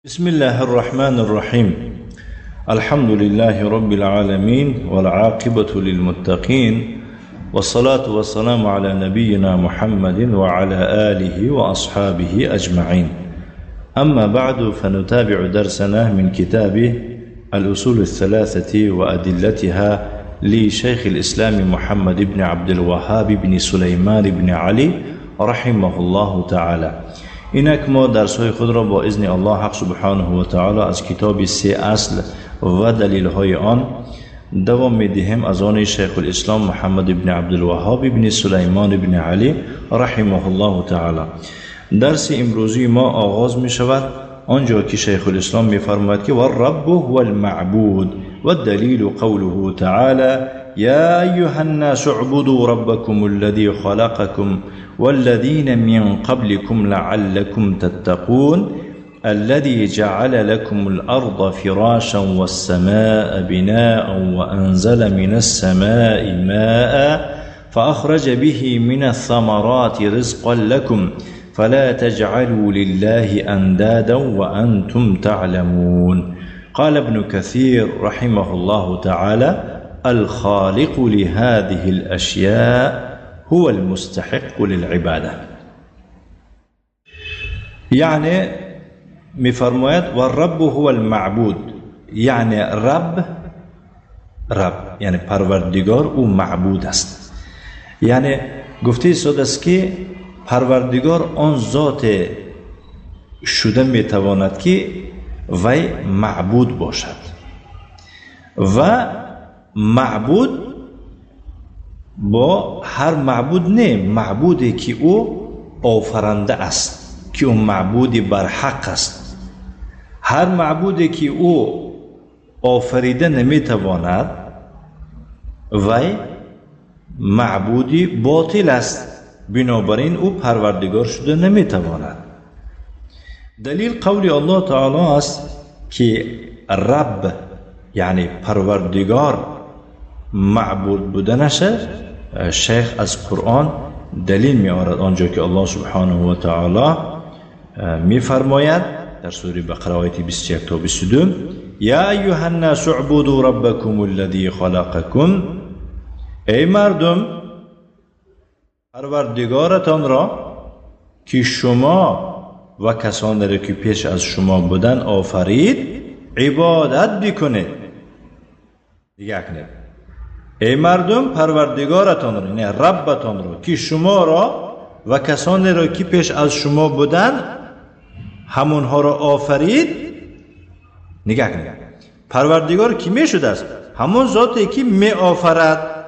بسم الله الرحمن الرحيم. الحمد لله رب العالمين والعاقبة للمتقين والصلاة والسلام على نبينا محمد وعلى آله وأصحابه أجمعين. أما بعد، فنتابع درسنا من كتاب الأصول الثلاثة وأدلتها لشيخ الإسلام محمد بن عبد الوهاب بن سليمان بن علي رحمه الله تعالى. اینک ما درس‌های خود را با اذن الله حق سبحانه و تعالی از کتاب سه اصل و دلیل‌های آن دوام می‌دهیم از آن شیخ الاسلام محمد بن عبدالوهاب بن سلیمان بن علی رحمه الله تعالی. درس امروزی ما آغاز می‌شود آنجا که شیخ الاسلام می‌فرماید که والرب هو المعبود والدلیل قوله تعالی يا أيها الناس اعبدوا ربكم الذي خلقكم والذين من قبلكم لعلكم تتقون الذي جعل لكم الأرض فراشا والسماء بناء وأنزل من السماء ماء فأخرج به من الثمرات رزقا لكم فلا تجعلوا لله أندادا وأنتم تعلمون. قال ابن كثير رحمه الله تعالى: الخالق لهذه الأشياء هو المستحق للعبادة. یعنی میفرماید والرب هو المعبود، یعنی رب، رب یعنی پروردگار او معبود است. یعنی گفته ساده است که پروردگار آن ذات شده میتواند که وی معبود باشد و معبود با هر معبود نه، معبودی که او آفرنده است، که او معبودی برحق است. هر معبودی که او آفریده نمیتواند وی معبودی باطل است، بنابراین او پروردگار شده نمیتواند. دلیل قول الله تعالی است که رب یعنی پروردگار معبود بودنش شیخ از قرآن دلیل می آورد آنجا که الله سبحانه و تعالی می فرماید در سوره بقره آیه 21 تا 22: یا ایها الناس اعبدوا ربکم الذی خلقکم، ای مردم پروردگارتان را که شما و کسانی را که پیش از شما بودن آفرید عبادت بکنید. دیگه کنید ای مردم پروردگارتان را، یعنی ربتان را که شما را و کسانی را که پیش از شما بودن همونها را آفرید. نگاه کنید پروردگار کی می شده است؟ همون ذاتی که می آفرد.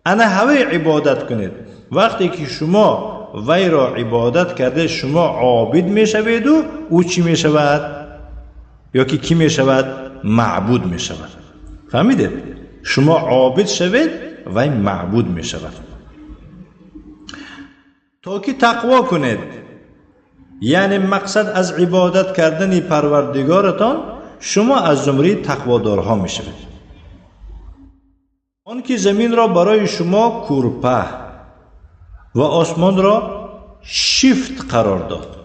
انا هوی عبادت کنید. وقتی که شما وی را عبادت کرده شما عابد می شوید و او چی می شود؟ یا که کی می شود؟ معبود می شود. فهمیدید؟ شما عابد شوید و معبود می شود. تا که تقوا کنید، یعنی مقصد از عبادت کردن پروردگارتان شما از زمره تقوادارها می شوید. آن که زمین را برای شما کورپه و آسمان را شیفت قرار داد،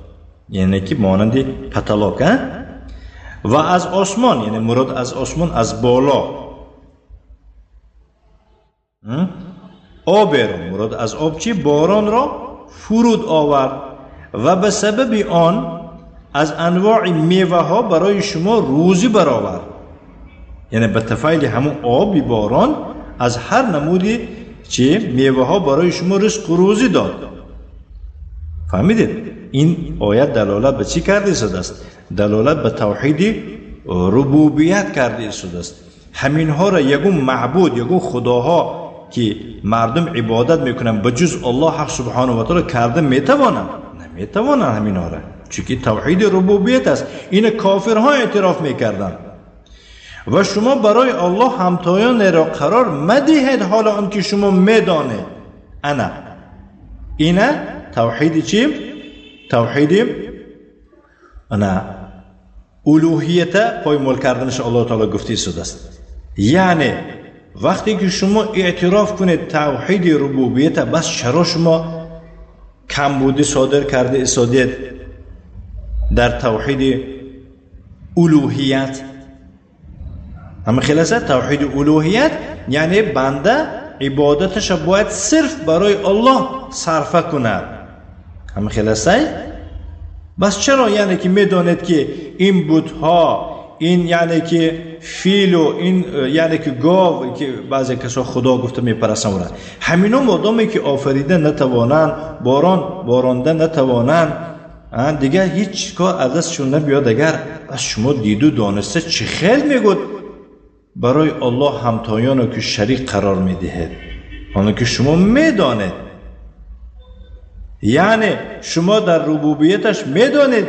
یعنی که مانند پتلاک، و از آسمان، یعنی مراد از آسمان از بالا آب را، مراد از آب چی؟ باران را فرود آورد و به سبب آن از انواع میوه ها برای شما روزی برآورد. یعنی به تفایل همون آب باران از هر نمودی چی؟ میوه ها برای شما رزق و روزی داد. فهمیدید؟ این آیت دلالت به چی کرده است؟ دلالت به توحید ربوبیت کرده است. همینها را یگون معبود، یگون خداها که مردم عبادت میکنن به جز الله حق سبحانه و تعالی کرده میتوانند؟ نمیتوانند همینها را، چون توحید ربوبیت است. این کافرها اعتراف میکردن. و شما برای الله همتایان را قرار مدهید حال آنکه شما میدانید. انا اینه توحید چی؟ توحید انا الوهیت پایمال کردنش الله تعالی گفته شده است. یعنی وقتی که شما اعتراف کنید توحید ربوبیت، بس چرا شما کمبودی صادر کرده استادید در توحید الوهیت. همه خلاصه توحید الوهیت یعنی بنده عبادتش باید صرف برای الله صرفه کند. همه خلاصه بس چرا یعنی که میدانید که این بت‌ها، این یعنی که فیل و این یعنی که گاو که بعضی کسا خدا گفته میپرستن اورا، همینا مادامی که آفریده نتوانند، باران بارانده نتوانند، دیگه هیچ کار از دستشون نبیاد. اگر از شما دیدو دانسته چه خیل میگود برای الله همتایانو که شریک قرار میدهید، آنو که شما میدانید، یعنی شما در ربوبیتش میدانید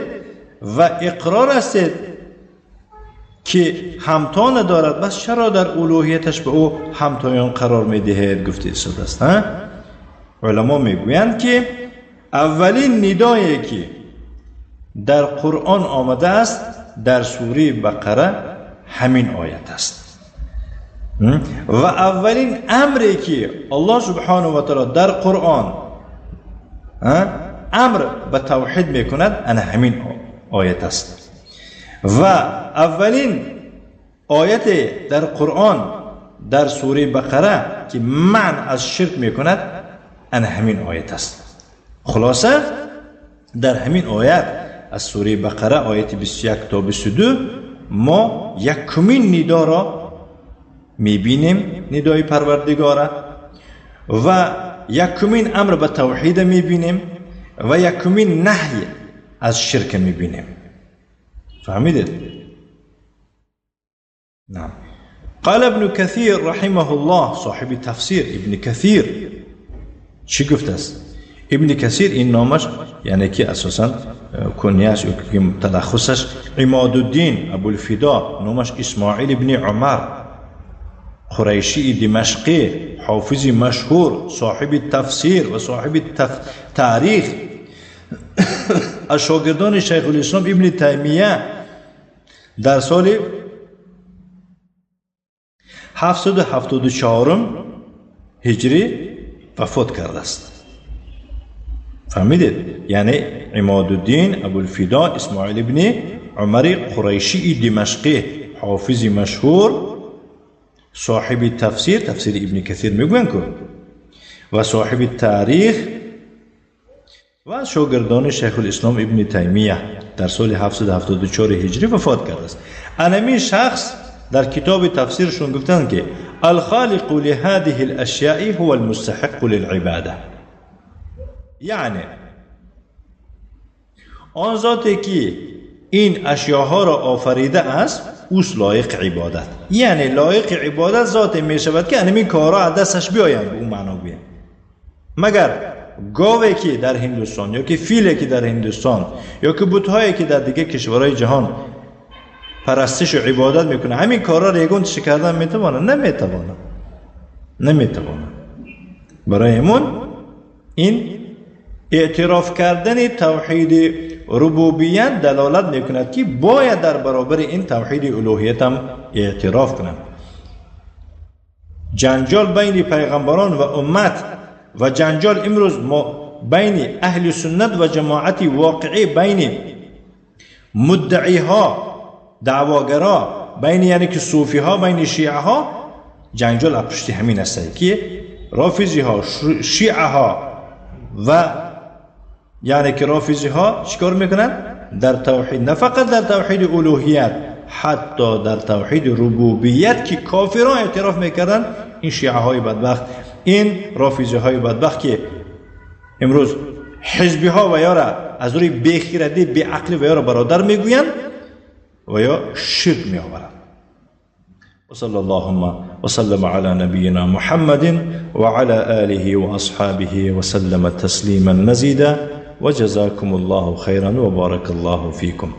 و اقرار هستید که همتا ندارد، بس چرا در الوهیتش به او همتایان قرار میدهید؟ گفته ایستاده است. علما میگویند که اولین ندایی که در قرآن آمده است در سوره بقره همین آیت است و اولین امری که الله سبحانه و تعالی در قرآن امر به توحید میکند انا همین آیت است و اولین آیت در قرآن در سوره بقره که منع از شرک میکند انا همین آیت است. خلاصه در همین آیت از سوره بقره آیت 21 تا 22 ما یکمین ندا را میبینیم، ندای پروردگاره، و یکمین امر به توحید میبینیم و یکمین نهی از شرک میبینیم. فهمیدید؟ نعم. قال ابن کثیر رحمه الله، صاحب تفسیر ابن کثیر چی گفت است؟ ابن کثیر این نامش یعنی که اساسا کنیش یا که تلخصش عماد الدین ابوالفدا، نامش اسماعیل ابن عمر، قریشی دمشقی، حافظ مشهور، صاحب تفسیر و صاحب تاریخ، از شاگردان شیخ الاسلام ابن تیمیه، در سال 774 هجری وفات کرده است. فهمیدید؟ یعنی عماد الدین ابوالفدا اسماعیل ابن عمر قریشی دمشقی، حافظ مشهور، صاحب تفسیر، تفسیر ابن کثیر میگوین که، و صاحب تاریخ و شاگردان شیخ الاسلام ابن تیمیه، در سال 774 هجری وفات کرده است. انمی شخص در کتاب تفسیرشون گفتن که الخالق لهذه الاشیاء هو المستحق للعباده، یعنی آن ذاتی که این اشیاها را آفریده است اوست لایق عبادت، یعنی لایق عبادت ذات می شود که انمی کارا از دستش بیایند، به اون معنا گویم. مگر گاوی که در هندوستان یا که فیلی که در هندوستان یا که بت‌هایی که در دیگه کشورهای جهان پرستش و عبادت میکنه، همین کارا را یگون چه کردن میتوانه؟ نمیتوانه، نمیتوانه. برای همون این اعتراف کردن توحید ربوبیت دلالت میکند که باید در برابر این توحید الوهیت هم اعتراف کنند. جنجال بین پیغمبران و امت و جنجال امروز ما بین اهل سنت و جماعت واقعی، بین مدعی ها، دعواگرا، بین یعنی که صوفی ها، بین شیعه ها، جنجال از پشت همین است که رافضی ها، شیعه ها و یعنی که رافضی ها چیکار میکنن؟ در توحید، نه فقط در توحید الوهیت، حتی در توحید ربوبیت که کافران اعتراف میکردن، این شیعه های بدبخت، این رافضی های بدبخت که امروز حزبی ها و یارا از روی بیخیردی، بیعقلی و یارا برادر میگویند و یا شرک میآورند. وصلى اللهم وسلم على نبينا محمد وعلى آله وأصحابه وسلم تسليما مزيدا وجزاكم الله خيرا وبارك الله فيكم.